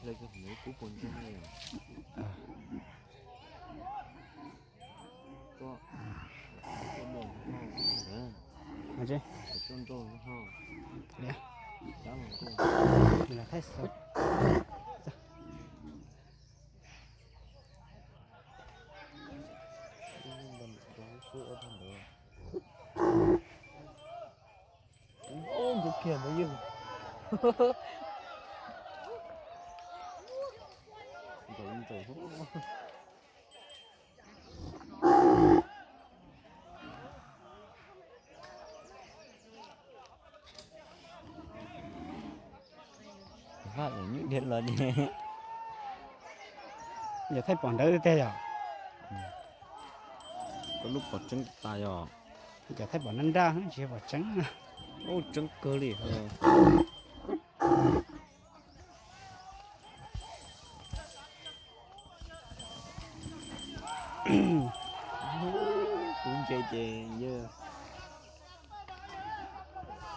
Hle kub puas ntseeg ne. Tuaj, tuaj muag ho. Hle, tuaj nrauj ho. Hle, dab los nrauj. Nws los thaij xov. Ub, ntxuav kiag ntawd yog. Ntxaum ntxaum. Vaj nyuj dhia los ne. Yog thaij pom ntawd tiag yog. Koj lub pom tseeb tas yog. Cov thaij pom nraj nraj tsis yog pom tseeb. Ub, tseeb kawg li.